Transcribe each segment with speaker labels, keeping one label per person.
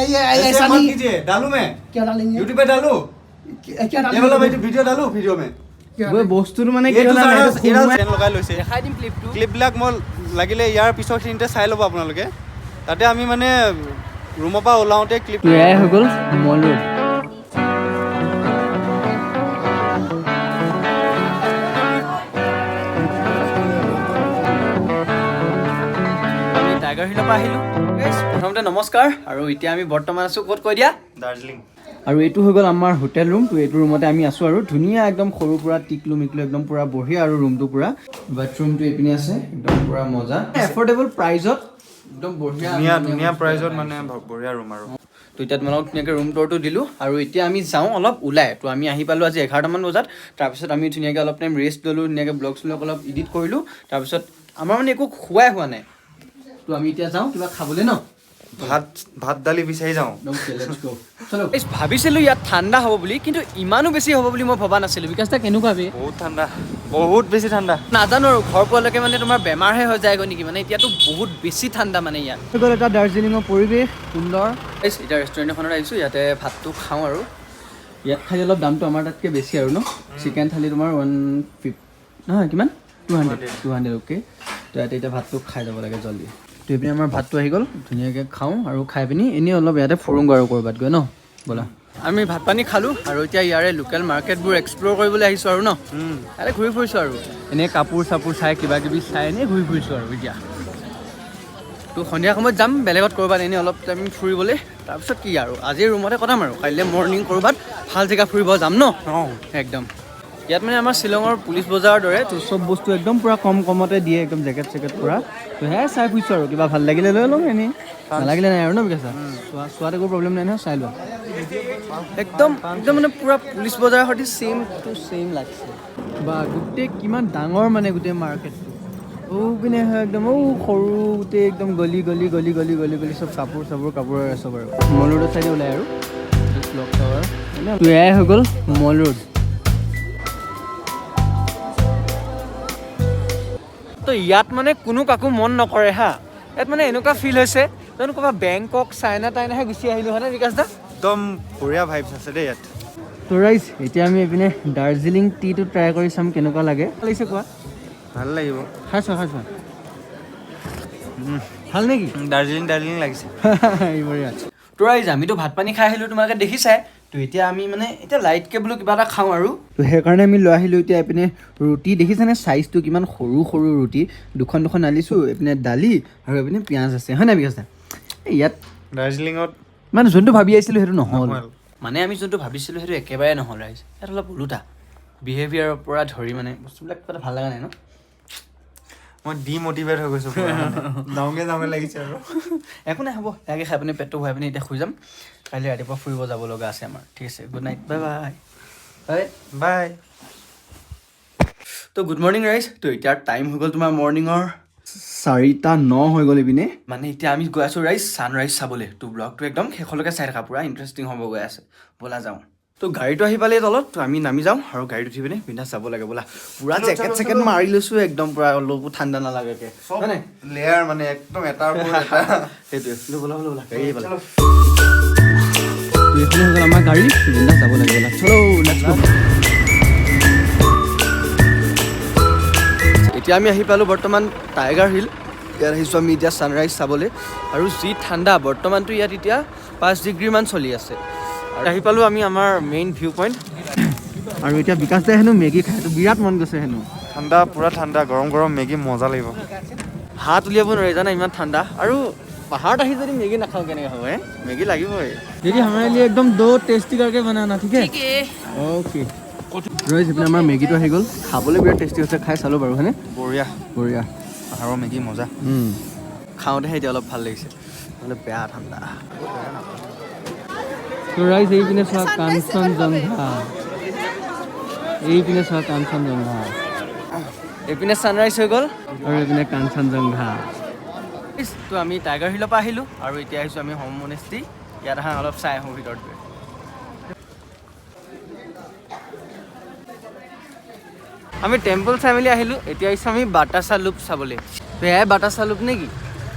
Speaker 1: ये
Speaker 2: ऐसे
Speaker 1: ऐसा
Speaker 2: मत
Speaker 1: नहीं।
Speaker 2: कीजिए, डालू मैं।
Speaker 1: क्या डालेंगे?
Speaker 2: यूट्यूब पे डालू।
Speaker 1: क्या
Speaker 2: ये वाला
Speaker 1: डालेंगे?
Speaker 2: वीडियो डालू वीडियो में।
Speaker 1: क्या?
Speaker 3: বস্তুটো মানে কি
Speaker 2: এইটো
Speaker 3: হ'ল
Speaker 2: ছাৰ,
Speaker 3: এইটো
Speaker 2: এইডাল
Speaker 3: সোমোৱাই
Speaker 2: চেন লগাই লৈছে।
Speaker 3: দেখাই দিম ক্লিপটো।
Speaker 2: ক্লিপবিলাক মই লাগিলে ইয়াৰ পিছৰখিনিতে চাই ল'ব আপোনালোকে। তাতে আমি মানে ৰুমৰ পৰা ওলাওঁতে ক্লিপ।
Speaker 3: এয়াই হৈ গ'ল মল ৰোড। আমি টাইগাৰ হিলৰ পৰা আহিলোঁ। Guys, প্ৰথমতে নমস্কাৰ। আৰু এতিয়া আমি বৰ্তমান আছোঁ ক'ত কৈ দিয়া?
Speaker 2: দাৰ্জিলিং।
Speaker 3: আৰু এইটো হৈ গ'ল আমাৰ হোটেল ৰুম। তো এইটো ৰুমতে আমি আছোঁ আৰু ধুনীয়া একদম সৰু পূৰা টিকলু মিকলু একদম পূৰা বঢ়িয়া। আৰু ৰুমটো পূৰা বাথৰুমটো এইপিনে আছে, একদম পূৰা মজা, এফৰ্ডেবল প্ৰাইজত একদম বঢ়িয়া।
Speaker 2: ধুনীয়া ধুনীয়া প্ৰাইজত মানে বঢ়িয়া ৰুম আৰু।
Speaker 3: তো এতিয়া তোমালোকক ধুনীয়াকৈ ৰুম টুৰটো দিলোঁ আৰু এতিয়া আমি যাওঁ অলপ ওলাই। তো আমি আহি পালোঁ আজি 11টামান বজাত। তাৰপিছত আমি ধুনীয়াকৈ অলপ টাইম ৰেষ্ট ল'লোঁ, ধুনীয়াকৈ ব্লগ শ্লগ অলপ এডিট কৰিলোঁ। তাৰপিছত আমাৰ মানে একো খোৱাই হোৱা নাই। তো আমি এতিয়া যাওঁ কিবা খাবলৈ ন?
Speaker 2: ভাত দালি বিচাৰি যাওঁ।
Speaker 3: ভাবিছিলোঁ ইয়াত ঠাণ্ডা হ'ব বুলি, কিন্তু ইমানো বেছি হ'ব বুলি মই ভবা নাছিলোঁ। বিকাশ দা, কেনেকুৱা বে?
Speaker 2: বহুত ঠাণ্ডা, বহুত বেছি ঠাণ্ডা।
Speaker 3: নাজানো আৰু ঘৰ পোৱালৈকে মানে তোমাৰ বেমাৰহে হৈ যায়গৈ নেকি। মানে এতিয়াতো বহুত বেছি ঠাণ্ডা মানে ইয়াত। হৈ গ'ল এটা দাৰ্জিলিঙৰ পৰিৱেশ সুন্দৰ। এতিয়া ৰেষ্টুৰেণ্ট এখনত আহিছোঁ, ইয়াতে ভাতটো খাওঁ। আৰু ইয়াত খালি অলপ দামটো আমাৰ তাতকৈ বেছি আৰু ন। চিকেন থালি তোমাৰ 150 নহয়, কিমান, 200, 200, okay. তো ইয়াতে এতিয়া ভাতটো খাই যাব লাগে জল্দি। তো এইপিনে আমাৰ ভাতটো আহি গ'ল, ধুনীয়াকৈ খাওঁ আৰু খাই পিনি এনেই অলপ ইয়াতে ফুৰোঁগৈ আৰু ক'ৰবাত গৈ ন। ব'লা। আমি ভাত পানী খালোঁ আৰু এতিয়া ইয়াৰে লোকেল মাৰ্কেটবোৰ এক্সপ্ল'ৰ কৰিবলৈ আহিছোঁ আৰু ন। ইয়াতে ঘূৰি ফুৰিছোঁ আৰু এনেই কাপোৰ চাপোৰ চাই, কিবা কিবি চাই এনেই ঘূৰি ফুৰিছোঁ। আৰু এতিয়া তো সন্ধিয়া সময়ত যাম বেলেগত ক'ৰবাত এনেই অলপ টাইম ফুৰিবলৈ। তাৰপিছত কি আৰু আজি ৰুমতে কটাম আৰু কাইলৈ মৰ্ণিং ক'ৰবাত ভাল জেগা ফুৰিব যাম ন। একদম ইয়াত মানে আমাৰ শ্বিলঙৰ পুলিচ বজাৰৰ দৰে। তো চব বস্তু একদম পূৰা কম কমতে দিয়ে, একদম জেকেট চেকেট পূৰা। তো সেয়াই চাই ফুৰিছোঁ আৰু কিবা ভাল লাগিলে লৈ ল'ম, এনেই নালাগিলে নাই আৰু ন। বিকাশ, চোৱাত একো প্ৰব্লেম নাই নহয়? চাই লোৱা। একদম একদম মানে পূৰা পুলিচ বজাৰৰ সৈতে ছেইম টু ছেইম লাগছে। বা গোটেই কিমান ডাঙৰ মানে গোটেই মাৰ্কেটটো। ঔ পিনে হয় একদম ঔ সৰু গোটেই একদম গলি গলি গলি গলি গলি গলি চব কাপোৰ চাপোৰ কাপোৰৰ চব। আৰু মল ৰোডৰ চাইডে ওলাই আৰু ক্লক টাৱাৰ। তো এয়াই হৈ গ'ল মল ৰোড। তো ইয়াত মানে কোনো কাকো মন নকৰে হা। ইয়াত মানে এনেকুৱা ফিল হৈছে জানো ক'ৰবাত বেংকক, চাইনা টাইনাহে গুচি আহিলোঁ, হয়নে বিকাশ দা?
Speaker 2: একদম বঢ়িয়া ভাইবছ আছে দেই ইয়াত।
Speaker 3: তো ৰাইজ, এতিয়া আমি এইপিনে দাৰ্জিলিং টিটো ট্ৰাই কৰি চাম, কেনেকুৱা লাগে। লাগিছে কোৱা।
Speaker 2: ভাল লাগিব।
Speaker 3: খাই চোৱা, খাই চোৱা। ভাল নেকি?
Speaker 2: দাৰ্জিলিং দাৰ্জিলিং লাগিছে।
Speaker 3: বঢ়িয়া। তো ৰাইজ, আমিতো ভাত পানী খাই আহিলোঁ, তোমালোকে দেখিছাই। তো এতিয়া আমি মানে এতিয়া লাইটকৈ বোলো কিবা এটা খাওঁ আৰু তো সেইকাৰণে আমি লৈ আহিলোঁ এতিয়া এইপিনে ৰুটি। দেখিছানে চাইজটো কিমান সৰু সৰু ৰুটি, দুখন দুখন আনিছোঁ। এইপিনে দালি আৰু এইপিনে পিঁয়াজ আছে, হয় নাই বিকাশ দা? এই ইয়াত
Speaker 2: দাৰ্জিলিঙত
Speaker 3: মানে যোনটো ভাবি আহিছিলোঁ সেইটো নহ'ল।
Speaker 2: নহ'ল।
Speaker 3: মানে আমি যোনটো ভাবিছিলোঁ সেইটো একেবাৰে নহ'ল ৰাইজ। ইয়াত অলপ ওলোটা বিহেভিয়াৰৰ পৰা ধৰি মানে বস্তুবিলাক কিবা এটা ভাল লগা নাই ন।
Speaker 2: মই ডিমটিভেট হৈ গৈছোঁ পুৰা মানে। যাওঁগে যাওঁগে লাগিছে আৰু।
Speaker 3: একো নাই, হ'ব। ইয়াকে খাই পিনি পেটটো ভৰাই পিনি এতিয়া শুই যাম। কাইলৈ ৰাতিপুৱা ফুৰিব যাব লগা আছে আমাৰ। ঠিক আছে, good night, bye bye bye.
Speaker 2: By.
Speaker 3: তো গুড মৰ্ণিং ৰাইজ। তো এতিয়া টাইম হৈ গ'ল তোমাৰ মৰ্ণিঙৰ 4:09 হৈ গ'ল ইপিনে। মানে এতিয়া আমি গৈ আছোঁ ৰাইজ ছানৰাইজ চাবলৈ। তো ব্লগটো একদম শেষলৈকে চাই থাকা, পূৰা ইণ্টাৰেষ্টিং হ'ব গৈ আছে। ব'লা যাওঁ। তো গাড়ীটো আহি পালেই তলত, তো আমি নামি যাওঁ আৰু গাড়ীত উঠি পিনে বিন্দাছ যাব লাগে। ব'লা, পূৰা জেকেট চেকেট মাৰি লৈছোঁ একদম পূৰা, অলপো ঠাণ্ডা নালাগাকৈ, হয় নাই?
Speaker 2: লেয়াৰ মানে একদম এটাৰ ওপৰত এটা।
Speaker 3: সেইটোৱে। ব'লা ব'লা ব'লা, গাড়ী আহি পালে। তো এইখনে হৈ গ'ল আমাৰ গাড়ী, বিন্দাছ যাব লাগে। ব'লা, চলো, let's go। এতিয়া আমি আহি পালোঁ বৰ্তমান টাইগাৰ হিল। ইয়াত আহিছোঁ আমি এতিয়া ছানৰাইজ চাবলৈ। আৰু যি ঠাণ্ডা বৰ্তমানটো ইয়াত এতিয়া 5 ডিগ্ৰীমান চলি আছে। আৰু আহি পালোঁ আমি আমাৰ মেইন ভিউ পইণ্ট। আৰু এতিয়া বিকাশ দাই হেনো মেগী খাই বিৰাট মন গৈছে হেনো।
Speaker 2: ঠাণ্ডা, পুৰা ঠাণ্ডা, গৰম গৰম মেগী মজা লাগিব।
Speaker 3: হাত উলিয়াব নোৱাৰি জানা, ইমান ঠাণ্ডা। আৰু পাহাৰত আহি যদি মেগী নাখাওঁ কেনেকৈ হ'ব? হে, মেগী লাগিবই। दीदी, हमारे लिए एकदम दो टेस्टी करके बनाना, ठीक है? ओके। ৰৈ, এইপিনে আমাৰ মেগীটো আহি গ'ল। খাবলৈ বিৰাট টেষ্টি হৈছে, খাই চালোঁ বাৰু, হয়নে?
Speaker 2: বঢ়িয়া।
Speaker 3: বঢ়িয়া।
Speaker 2: পাহাৰৰ মেগী মজা।
Speaker 3: খাওঁতেহে এতিয়া অলপ ভাল লাগিছে, নহ'লে বেয়া ঠাণ্ডা। তো ৰাইজ, এইপিনে চোৱা কাঞ্চনজংঘা, এইপিনে চোৱা কাঞ্চনজংঘা। এইপিনে ছানৰাইজ হৈ গ'ল আৰু এইপিনে কাঞ্চনজংঘা। তো আমি টাইগাৰ হিলৰ পৰা আহিলোঁ আৰু এতিয়া আহিছোঁ আমি হোম মনেষ্ট্ৰি। ইয়াত আহা, অলপ চাই আহোঁ ভিতৰত গৈ। আমি টেম্পল চাই মেলি আহিলোঁ, এতিয়া আহিছোঁ আমি বাটাচা লুপ চাবলৈ। তো এয়াই বাটাচা লুপ নেকি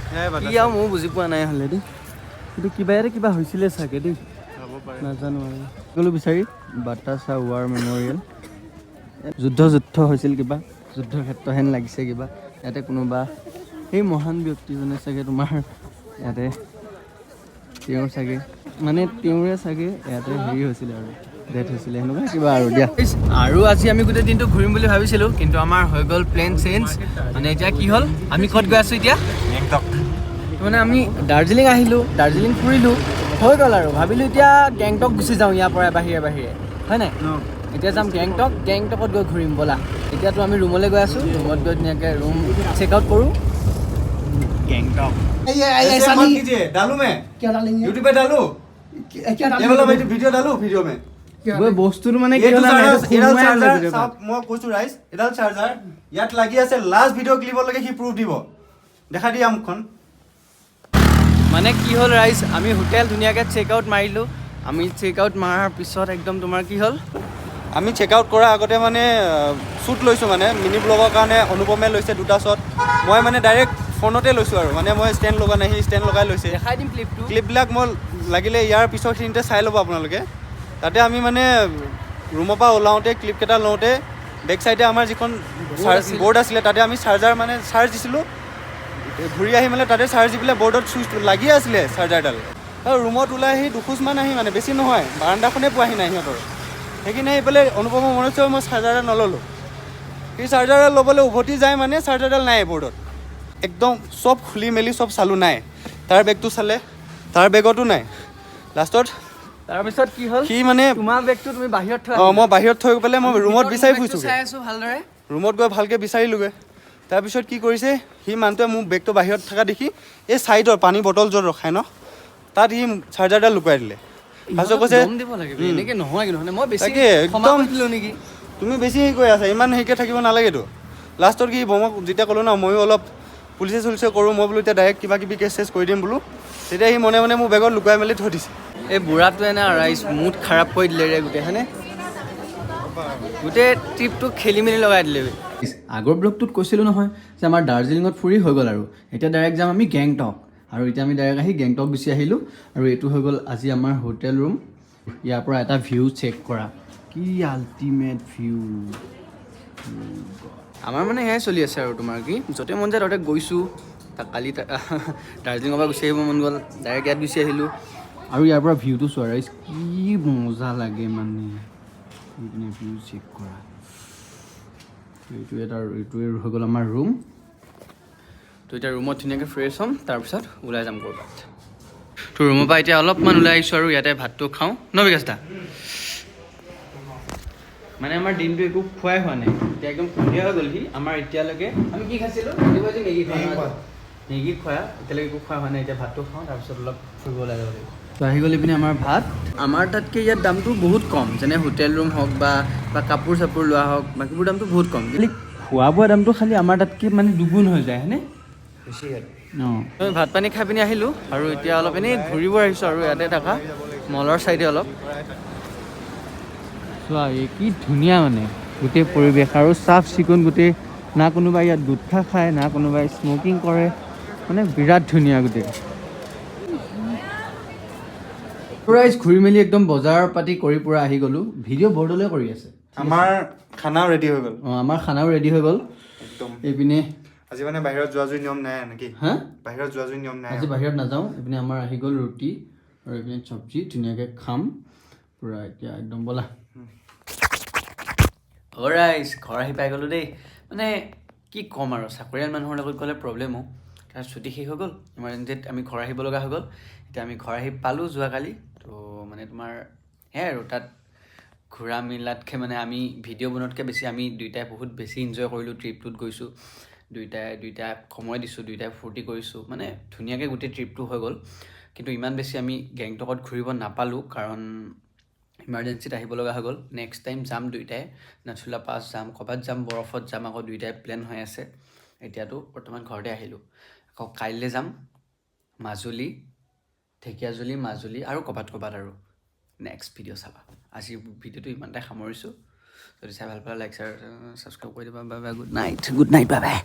Speaker 3: কি আৰু ময়ো বুজি পোৱা নাই হ'লে দেই। কিন্তু কিবা ইয়াতে কিবা হৈছিলে চাগে দেই, নাজানো আৰু। গ'লো বিচাৰি বাটাচা ৱাৰ মেমৰিয়েল। যুদ্ধ যুদ্ধ হৈছিল কিবা, যুদ্ধ ক্ষেত্ৰ হেন লাগিছে কিবা। ইয়াতে কোনোবা সেই মহান ব্যক্তিজনে চাগে তোমাৰ ইয়াতে তেওঁৰ চাগে মানে তেওঁৰে চাগে ইয়াতে হেৰি হৈছিলে আৰু ডেথ হৈছিলে, সেনেকুৱা কিবা আৰু দিয়া। আৰু আজি আমি গোটেই দিনটো ঘূৰিম বুলি ভাবিছিলোঁ, কিন্তু আমাৰ হৈ গ'ল প্লেন চেঞ্জ। মানে এতিয়া কি হ'ল, আমি ক'ত গৈ আছোঁ এতিয়া? মানে আমি দাৰ্জিলিং আহিলোঁ, দাৰ্জিলিং ফুৰিলোঁ, হৈ গ'ল আৰু ভাবিলোঁ এতিয়া গেংটক গুচি যাওঁ ইয়াৰ পৰা বাহিৰে বাহিৰে, হয় নাই? এতিয়া যাম গেংটক, গেংটকত গৈ ঘূৰিম ব'লা। এতিয়াতো আমি ৰুমলৈ গৈ আছোঁ, ৰুমত গৈ ধুনীয়াকৈ ৰুম চেক আউট কৰোঁ। গেংটক।
Speaker 2: ऐसे मत कीजिए, डालू मैं?
Speaker 1: क्या डालेंगे?
Speaker 2: यूट्यूब पे डालू?
Speaker 1: क्या
Speaker 2: ये वाला वीडियो डालू वीडियो में?
Speaker 3: বস্তুটো মানে কি
Speaker 2: এইটো
Speaker 3: হ'ল,
Speaker 2: চাৰ্জাৰ, এডাল
Speaker 3: সোমোৱাই
Speaker 2: চাৰ্জাৰ চাওক, মই কৈছো ৰাইজ, এডাল চাৰ্জাৰ ইয়াত লাগি আছে। লাষ্ট ভিডিঅ' ক্লিপলৈকে সি প্ৰুফ দিব। দেখা দিয়া মুখখন।
Speaker 3: মানে কি হ'ল ৰাইজ, আমি হোটেল ধুনীয়াকৈ চেক আউট মাৰিলোঁ। আমি চেক আউট মাৰাৰ পিছত একদম তোমাৰ কি হ'ল,
Speaker 2: আমি চেক আউট কৰাৰ আগতে মানে শ্বুট লৈছোঁ, মানে মিনি ব্লগৰ কাৰণে অনুপমে লৈছে দুটা শ্বট। মই মানে ডাইৰেক্ট ফোনতে লৈছোঁ আৰু মানে মই ষ্টেণ্ড লগোৱা নাই, সি ষ্টেণ্ড লগাই লৈছে।
Speaker 3: দেখাই দিম ক্লিপটো।
Speaker 2: ক্লিপবিলাক মই লাগিলে ইয়াৰ পিছৰখিনিতে চাই ল'ব আপোনালোকে। তাতে আমি মানে ৰুমৰ পৰা ওলাওঁতে ক্লিপকেইটা লওঁতে বেক চাইডে আমাৰ যিখন
Speaker 3: আছিলে।
Speaker 2: বৰ্ড আছিলে, তাতে আমি চাৰ্জাৰ মানে চাৰ্জ দিছিলোঁ। ঘূৰি আহি মানে তাতে চাৰ্জ দি পেলাই বৰ্ডত চুইচ লাগি আছিলে চাৰ্জাৰডাল। আৰু ৰুমত ওলাই আহি দুখোজমান আহি, মানে বেছি নহয়, বাৰাণ্ডাখনে পোৱাহি নাই সিহঁতৰ, সেইখিনি আহি পেলাই অনুপমৰ মনত আছে, মই চাৰ্জাৰডাল নল'লোঁ। সি চাৰ্জাৰডাল ল'বলৈ উভতি যায়, মানে চাৰ্জাৰডাল নাই বৰ্ডত। একদম চব খুলি মেলি চব চালোঁ, নাই। তাৰ বেগটো চালে, তাৰ বেগতো নাই। লাষ্টত
Speaker 3: তাৰপিছত কি হ'ল,
Speaker 2: সি মানে
Speaker 3: তোমাৰ বেগটো তুমি বাহিৰত থৈ
Speaker 2: অঁ, মই বাহিৰত থৈ পেলাই মই ৰুমত বিচাৰি
Speaker 3: বেগটো
Speaker 2: ফুৰিছোঁগৈ।
Speaker 3: চাই আছোঁ ভালদৰে।
Speaker 2: ৰুমত গৈ ভালকৈ বিচাৰিলোগৈ। তাৰপিছত কি কৰিছে, সি মানুহটোৱে মোৰ বেগটো বাহিৰত থকা দেখি এই ছাইডৰ পানী বটল য'ত ৰখায় ন, তাত সি চাৰ্জাৰডাল লুকুৱাই দিলে। তাৰপিছত কৈছে
Speaker 3: দম দিব লাগে বে, এনেকে নহয় কিন্তু, মানে মই বেছি
Speaker 2: তাকে,
Speaker 3: ক্ষমা
Speaker 2: একদম।
Speaker 3: কৰি দিলোঁ নেকি?
Speaker 2: তুমি বেছি হেৰি কৰি আছা, ইমান হেৰিকৈ থাকিব নালাগেতো। লাষ্টত কি মই যেতিয়া ক'লোঁ ন, ময়ো অলপ পুলিচে চুলিচে কৰোঁ, মই বোলো এতিয়া ডাইৰেক্ট কিবা কিবি কেছ চেছ কৰি দিম বোলো। তেতিয়া সি মনে মনে মোৰ বেগত লুকুৱাই মেলি থৈ দিছে।
Speaker 3: এই বুঢ়াটোৱে না ৰাইজ মুড খাৰাপ কৰি দিলে ৰে গোটেই, হয়নে? গোটেই ট্ৰিপটো খেলি মেলি লগাই দিলে বে। আগৰ ব্লগটোত কৈছিলোঁ নহয় যে আমাৰ দাৰ্জিলিঙত ফুৰি হৈ গ'ল আৰু এতিয়া ডাইৰেক্ট যাম আমি গেংটক। আৰু এতিয়া আমি ডাইৰেক্ট আহি গেংটক গুচি আহিলোঁ। আৰু এইটো হৈ গ'ল আজি আমাৰ হোটেল ৰুম। ইয়াৰ পৰা এটা ভিউ চেক কৰা, কি আল্টিমেট ভিউ। আমাৰ মানে সেয়াই চলি আছে আৰু তোমাৰ কি য'তে মন যায় ত'তে গৈছোঁ। তাক কালি দাৰ্জিলিঙৰ পৰা গুচি আহিব মন গ'ল, ডাইৰেক্ট ইয়াত গুচি আহিলোঁ। আৰু ইয়াৰ পৰা ভিউটো চোৱা ৰাইজ, কি মজা লাগে। মানে এইপিনে ভিউ চেক কৰা। এইটো এটা, এইটোৱে হৈ গ'ল আমাৰ ৰুম। তো এতিয়া ৰুমত ধুনীয়াকৈ ফ্ৰেছ হ'ম, তাৰপিছত ওলাই যাম ক'ৰবাত। তো ৰুমৰ পৰা এতিয়া অলপমান ওলাই আহিছোঁ আৰু ইয়াতে ভাতটো খাওঁ ন বিকাশ দা? মানে আমাৰ দিনটো একো খোৱাই হোৱা নাই, এতিয়া একদম সন্ধিয়া হৈ গ'লহি আমাৰ। এতিয়ালৈকে আমি কি খাইছিলোঁ? ৰাতিপুৱা আজি মেগী খোৱা, মেগী খোৱা, এতিয়ালৈকে একো খোৱা হোৱা নাই। এতিয়া ভাতটো খাওঁ, তাৰপিছত অলপ ফুৰিব ওলাই যাব লাগিব। তো আহি গ'ল ইপিনে আমাৰ ভাত। আমাৰ তাতকৈ ইয়াত দামটো বহুত কম, যেনে হোটেল ৰুম হওক বা কাপোৰ চাপোৰ লোৱা হওক, বাকীবোৰ দামটো বহুত কম। খালি খোৱা বোৱা দামটো খালি আমাৰ তাতকৈ মানে দুগুণ হৈ যায়, হয়নে? অঁ, আমি ভাত পানী খাই পিনি আহিলোঁ আৰু এতিয়া অলপ এনেই ঘূৰিব আহিছোঁ আৰু ইয়াতে থকা মলৰ চাইডে অলপ। চোৱা, এই কি ধুনীয়া মানে গোটেই পৰিৱেশ আৰু চাফ চিকুণ গোটেই। না কোনোবাই ইয়াত গুটখা খায়, না কোনোবাই স্মকিং কৰে, মানে বিৰাট ধুনীয়া গোটেই। ৰাইজ, ঘূৰি মেলি একদম বজাৰ পাতি কৰি পূৰা আহি গ'লোঁ। ভিডিঅ' বৰদলৈ কৰি আছে।
Speaker 2: আমাৰ খানাও ৰেডি হৈ গ'ল।
Speaker 3: অঁ, আমাৰ খানাও ৰেডি হৈ গ'ল।
Speaker 2: একদম।
Speaker 3: এইপিনে
Speaker 2: আজি মানে বাহিৰত যোৱা যোৱা নিয়ম নাই নেকি?
Speaker 3: হা?
Speaker 2: বাহিৰত যোৱা যোৱা নিয়ম নাই।
Speaker 3: আজি বাহিৰত নাযাওঁ। এইপিনে আমাৰ আহি গ'ল ৰুটি আৰু এইপিনে চব্জি, ধুনীয়াকৈ খাম পূৰা এতিয়া একদম। ব'লা। অ' ৰাইজ, ঘৰ আহি পাই গ'লোঁ দেই। মানে কি ক'ম আৰু, চাকৰিয়াল মানুহৰ লগত গ'লে প্ৰব্লেমো। তাৰ ছুটি শেষ হৈ গ'ল, ইমাৰ্জেঞ্চিত আমি ঘৰ আহিব লগা হৈ গ'ল। এতিয়া আমি ঘৰ আহি পালোঁ যোৱাকালি। তো মানে তোমাৰ সেয়াই আৰু, তাত ঘূৰা মেলাতকৈ মানে আমি ভিডিঅ' বনোৱাতকৈ বেছি আমি দুয়োটাই বহুত বেছি এনজয় কৰিলোঁ। ট্ৰিপটোত গৈছোঁ দুয়োটাই, দুয়োটাই সময় দিছোঁ, দুয়োটাই ফূৰ্তি কৰিছোঁ, মানে ধুনীয়াকৈ গোটেই ট্ৰিপটো হৈ গ'ল। কিন্তু ইমান বেছি আমি গেংটকত ঘূৰিব নাপালোঁ, কাৰণ ইমাৰ্জেঞ্চিত আহিব লগা হৈ গ'ল। নেক্সট টাইম যাম দুয়োটাই, নাথুলা পাছ যাম, ক'ৰবাত যাম, বৰফত যাম আকৌ, দুয়োটাই প্লেন হৈ আছে। এতিয়াতো বৰ্তমান ঘৰতে আহিলোঁ। আকৌ কাইলৈ যাম মাজুলী, ঢেকীয়াজুলি, মাজুলী আৰু ক'ৰবাত ক'ৰবাত আৰু নেক্সট ভিডিঅ' চাবা। আজিৰ ভিডিঅ'টো ইমানতে সামৰিছোঁ। যদি চাই ভাল পালা, লাইক, শ্বেয়াৰ, ছাবস্ক্ৰাইব কৰি দিবা। Bye bye, good night, good night, bye bye.